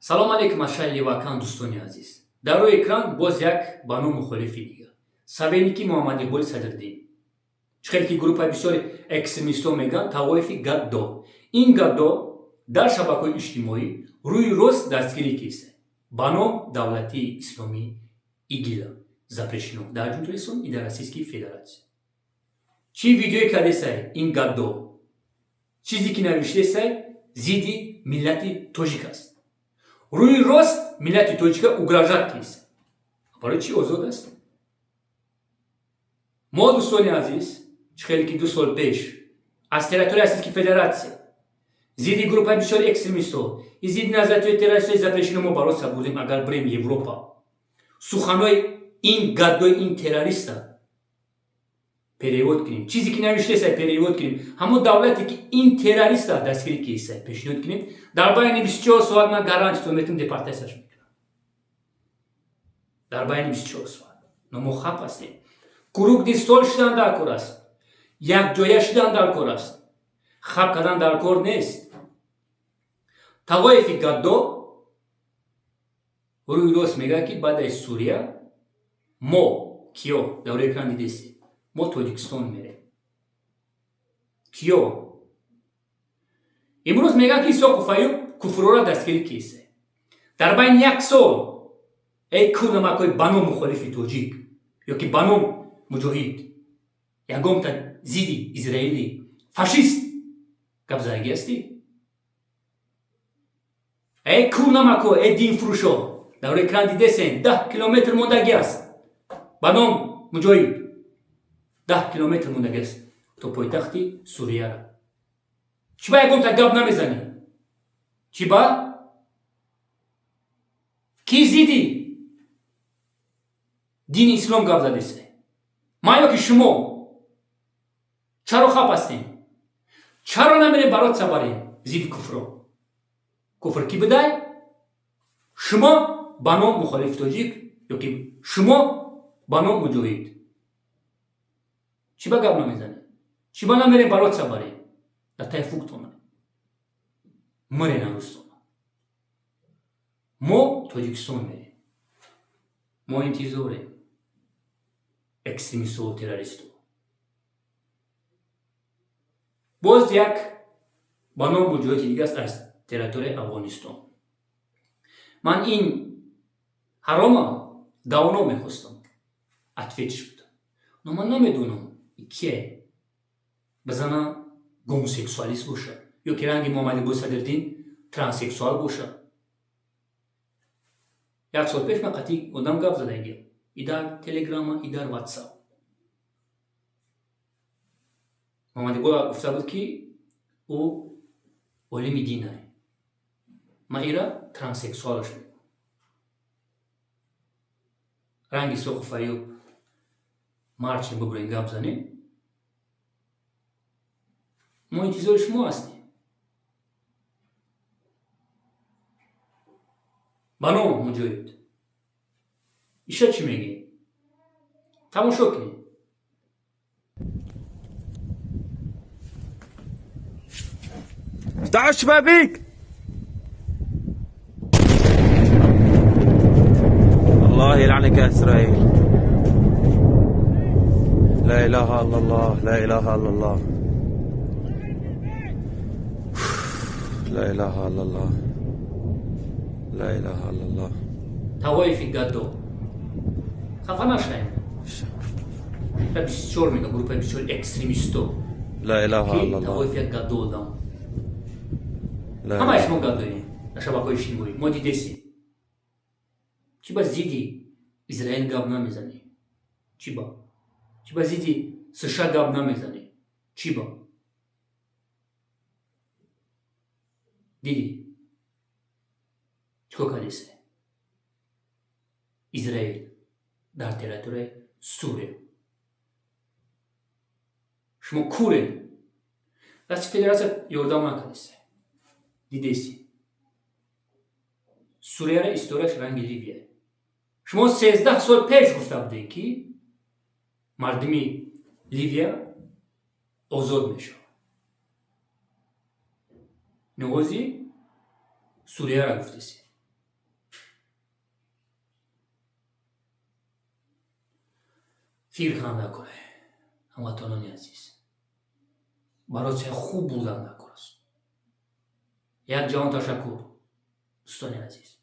Салом алейкум аз шаҳри Левакан, дӯстони азиз. Дар рӯи экран боз як ба ном мухолифи дигар, советники Муҳаммадиқболи Садриддин. Чӣ хеле ки группаи бисёри экстремистҳо мегӯянд, тавоифи гаддо. Ин гаддо дар шабакаҳои иҷтимоӣ рӯи рост дастгирӣ киста ба ном Давлатии Исломии ИГИЛа, запрещено дар Ҷумҳурии Ислом и дар Российской Федерация. Чӣ видеое кардесай ин гаддо, чизе ки навиштесай, зидди миллати тоҷик аст, рӯи рост миллати тоҷика угрожать кист. Барои чӣ озод аст? Мо, дӯстони азиз, чӣ хеле ки 2 сол пеш аз территорияи Российской Федерация зидди группаи бисёри экстремистҳо и зидди назарияҳои террористҳои запрещено мо бороться будем, агар бирем Европа, суханои ин гаддои, ин террориста перевод кунем, чизе ки навиштесай перевод кунем, ҳамон давлате ки ин террориста дастгирӣ кисай пешниҳод кунем, дар байни 24 соат ман гарантитон метавонам, депортатсияш мекунам дар байни 24 соат. Но мо хап ҳастем. Круглый стол шудан дар кор аст, якҷоя шудан дар кор аст, хап кардан дар кор нест. Тавоифи гаддо рӯи рост мегӯяд, ки баъд аз Сурия мо киё дар рӯи экран дидесем, мо Тоҷикистон мерем. Киё имрӯз мегӯяд, ки Исоқу Фаюб куфрора дастгирӣ кисе дар байни як сол. Эй кӯнамакҳои ба ном мухолифи тоҷик ё ки ба ном муҷоҳид, ягонта зидди израили фашист гап задагӣ ҳастӣ? Эй кӯнамако, эй динфурӯшо, дар рӯи экран дидесен, 10 километр мондагӣ аст, ба ном муҷоҳид, 10 километр мондагӣ аст то пойтахти Сурияра. Чӣ ба ягонта гап намезанӣ? Чӣ ба ки зидди дини ислом гап задесе, ман ё ки шумо? Чаро хап ҳастем? Чаро намерем бороться барем зидди куфро? Куфр кӣ будай? Шумо ба ном мухолифи тоҷик ё ки шумо ба ном муҷоҳид, чӣ ба гап намезанед? Чӣ ба намерем бороться барем? Дар таи фуктона мирена рӯстона. Мо Тоҷикистон мерем, мо интизорем экстремистову террористо. Боз як ба ном муҷоҳиди дига аст аз территорияи Афғонистон. Ман ин ҳарома давно мехостам ответиш будам, но ман намедонам кие, бизана гомосексуалист бошад ё ки ранги Муҳаммадиқболи Садриддин транссексуал бошад. Як сол пеш ман қатъи одам гап задагиам и дар Телеграма, и дар Ватсап. Муҳаммадиқбол гуфта буд, ки ӯ олими динае. Ман ира транссексуалаш мегӯям, ранги Соқу Фаюб марче бубурем, гап занем. Мо интизори шумо ҳастем, ба ном муҷоҳид. Иша чӣ мегӯем, тамошо кунем. افتح الشبابيك. الله يلعنك يا اسرائيل. لا اله الا الله، لا اله الا الله، لا اله الا الله، لا اله الا الله. Тавоифи гаддо, хафа нашаем. 24 мега группаи бисёр экстремисто لا اله ки الا الله. Тавоиф як гаддо одам. لا Ҳамаи шумо гаддоем дар шабакаҳои иҷтимоӣ мо дидесем. Чӣ ба зидди Израил гап намезанӣ? Чӣ ба, чӣ ба зидди США гап намезанӣ? Чӣ ба? Дидӣ, чӣ кор кардесе Израил дар территорияи Сурия? Шумо куред, дасти федератсия ёрдам накардесе. Дидеси, Сурияра историяш ранги Ливия. Шумо 13 сол пеш гуфта будед, ки мардуми Ливия озод мешавад. Навози Сурияра гуфтеси. Фикр кунам накунай, ҳамватанони азиз, барои хуб бурдан накор аст. Як ҷаҳон ташаккур, дӯстони азиз.